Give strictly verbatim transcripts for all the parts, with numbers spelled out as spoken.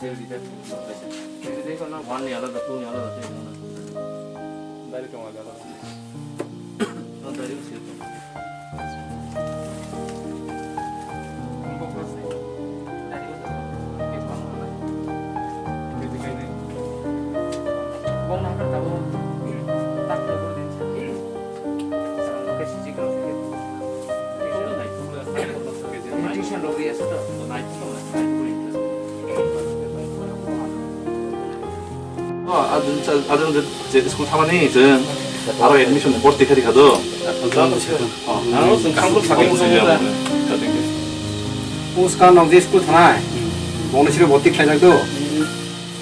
One ni alada, two ni alada, three ni alada. Direct tong alada. No, direct sih. Oh, adun chal, adun je, je school thamani je, aro admission borti khari khado. Oh, aro se kham kham sakhi musa. Uska nong je school thanai. Bongni siro borti khlai jak do.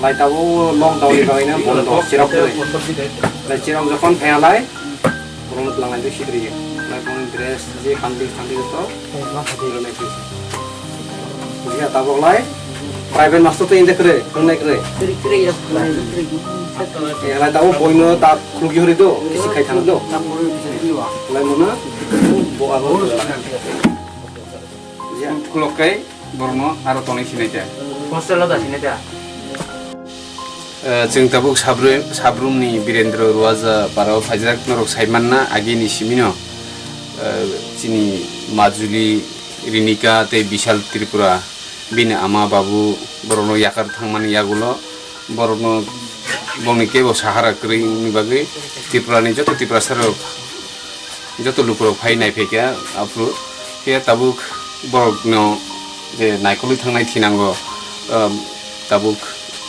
Lai tabo lockdown ni bagwi na bondo chirok kre. Lai chirok jokhon phai lai. Borokno twlang lai twi sidri. Lai borokni dress je hamdi thamdi to. Borokno khachi rwnai twi. Bujiya tabok lai. Private master to inde kre, tongnai kre. Kre, kre, ya, kre, kre. Eh, lai tabok boino ta khulgi hori do, kisi khai thang do. Lai mona, bo abo. Bujiya. Khulok kai. Borokno aro tonwi sinai ta. Hostel o da sinai ta. Eh, chwng tabuk Sabru-, Sabrumni Birendra Ruaja parao phaijak norok saimanna agini simino, eh, chini Majuli, Rinika tei Bishal Tripura bini ama babu borokno yakar thangmani yagulo borokno bongni kebo sahara kwrwi wngni bagwi Tripurani joto Tiprasarok joto lukurok phai naiphaikha aphuru. Phiya tabuk borokno je naikolwi thangnai thinango, um, tabuk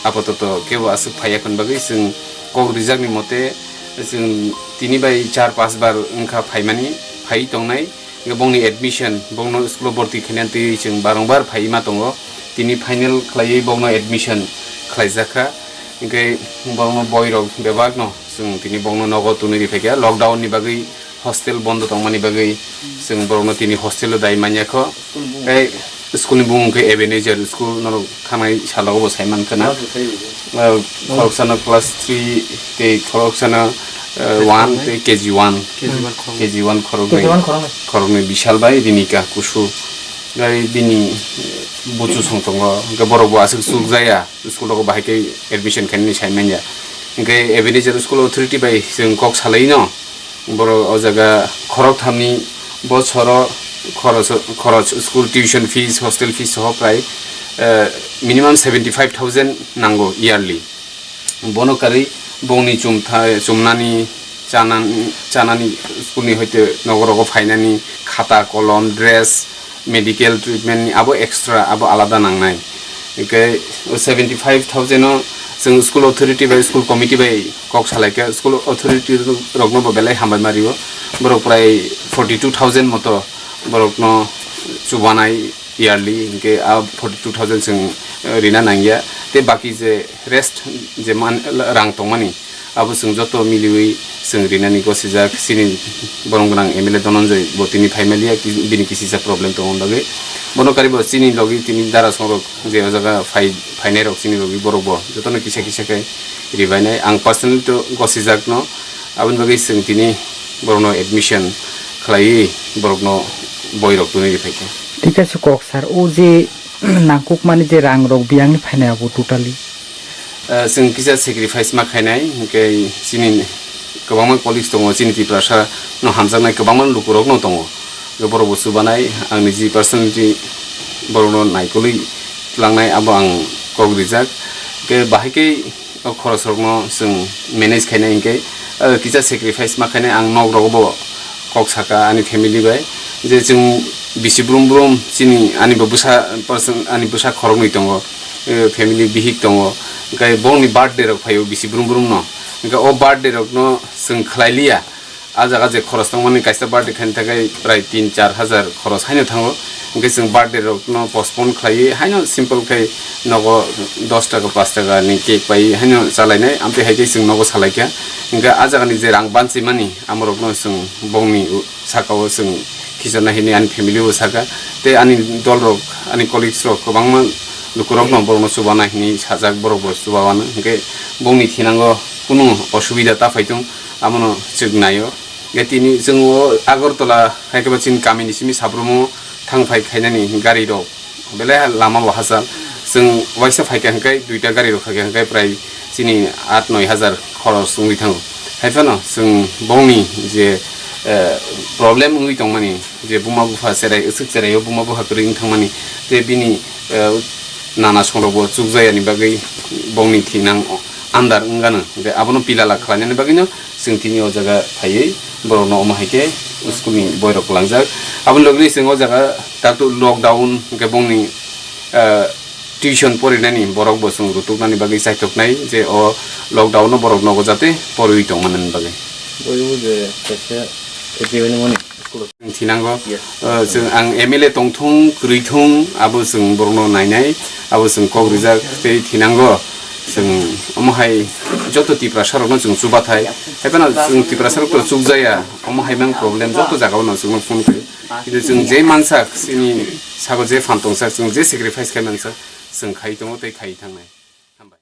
apatoto kebo aswk phaiya hwn bagwi chwng kok rijakni mote chwng tini bai char pas bar wngkha phaimani, phai tongnai. Hingke bongni admission, bongno school o borti khainani twi chwng barongbar phaiwi ma tongo. Tini final khlaiwi bongno admission khlaijakha. Hingke borokno boirok bebakno chwng tini bongno nogo tonwi riphaikha. Lockdown ni bagwi hostel bondo tongmani bagwi chwng borokno tini hostel o dai manya kho. Tei school ni bumung khe Ebenezer school, norok thangnai salo bo sai mankha na. Ah, khoroksano class three tei khoroksano, ah, one tei K G one. K G one khoroknwi. K G one khoroknwi. Khoroknwi Bishal bai Rinika Kusu. Gai bini, eh, buchu song tongo. Hingke borok bo aswk chukjaya. School rogo bahai khe admission khainani sai manya. Hingke Ebenezer school authority bai chwng kok salaino. Borok o jaga khorok thamni bochoro khoroch, khoroch, school tuition fees, hostel fees soho prai, eh, minimum seventy five thousand nango yearly. Bono karwi bongni chumthai, chumnani, chanani, chanani, school ni hoite nogo rogo phainani, khata, kolom, dress, medical treatment ni abo extra, abo alada nangnai. Hingke o seventy five thousand o chwng school authority bai, school committee bai kok salaikha, school authority rokno bo belai hambai ma rio. Borok prai forty two thousand moto borokno chubanai yearly, hingke a forty two thousand chwng, eh, rina nangya. Tei baki je rest je man, rang tongmani, abo chwng joto miliwi chwng rinani gosijak. Chini borom gwnang M L A Dhananjay bo tini phaimaliya, ki-, bini kisisa problem tongmani bagwi. Bono karibo chini logi tini dara songrok je o jaga phai, phainairok chini logi borok bo jotono kisa kisa khe ribainai. Ang personally to gosijakno, aboni bagwi chwng tini borokno admission khlaiwi borokno boirok twnwi riphaikha. Thik ase kok sir, o je nangkukmani je rangrok biyangni phainai abo totally? Eh, chwng kisa sacrifice ma khainai, hwnkhe chini kwbangma colleagues tongo, chini Tiprasa no hamjaknai kwbangma lukurokno tongo. Hwnkhe borokbo chubanai, ang niji personally borokno naikolwi tlangnai, abo ang kok rijak. Hwnkhe bahai khe o khorosrokno chwng manage khainai hwnkhe, eh, kisa sacrifice ma khainai, ang nok rogo bo kok saka ani family bai, je chwng bisi brum brum chini ani bo bwsa person, ani bwsa khoroknwi tongo, eh, family bihik tongo, hwnkhe bongni birthday rok phaio bisi brum brum no, hwnkhe o birthday rok no chwng khlai liya. A jaga je khoros tongmani kaisa birthday khaini thangkhe prai tin char hajar khoros haino thango, hwnkhe chwng birthday rok no postpone khlaiwi haino simple khe nogo dos taka, pas taka ni cake pai haino chalainai, amtwi hai khe chwng nogo salaikha, hwnkhe a jaga ni je rang banchimani amorokno chwng bongni u-, saka o chwng khichorna hini ani family bo saka, tei ani dol rok, ani colleagues rok kwbangma lukurokno borokno chubana hini sajak, borok bo chubawano, hwnkhe bongni thinango kunu osubida ta phaitung, amono chwk naio. Hwnkhe tini chwng o Agartala hai khe bo chini kamini simi Sabrumo thang phai khainani gari rok belai lama bo hachal. Chwng waisa phaikha hwnkhe, duita gari rok khaikha hwnkhe, prai chini at noi hajar khoros wngwi thango. Haiphano chwng bongni je, eh, problem wngwi tongmani, je buma bupha cherai, aswk cherai o buma bupha kwrwi wng thangmani, tei bini, eh, nana songrokbo chukjayani bagwi bongni thinang andar wngano, hwnkhe abono pilala khlainani bagwino chwng tini o jaga phaiwi borokno omo hai khe school ni boirok kwlangjak. Aboni logini chwng o jaga taktwk lockdown hwnkhe bongni, eh, tuition porinani borok bo chwng rutuknani bagwi chaithoknai je o lockdown o borok nogo jate porwi tongmanani bagwi. Boibo je kaisa khechibaini moni school o. Chwng thinango, yes, eh, chwng ang M L A tongthung, kwrwithung, abo chwng borokno nainai, abo chwng kok rijak tei thinango. Chwng omo hai joto Tiprasa rokno chwng chubathai. Haiphano chwng Tiprasa rok to chukjaya, omo hai mang problem joto jagao no chwngno phone khaio. Kintu chwng je mansak, chini sago je phan tongsak, chwng je sacrifice khai mansak, chwng khai tongo tei khai thangnai. Hambai.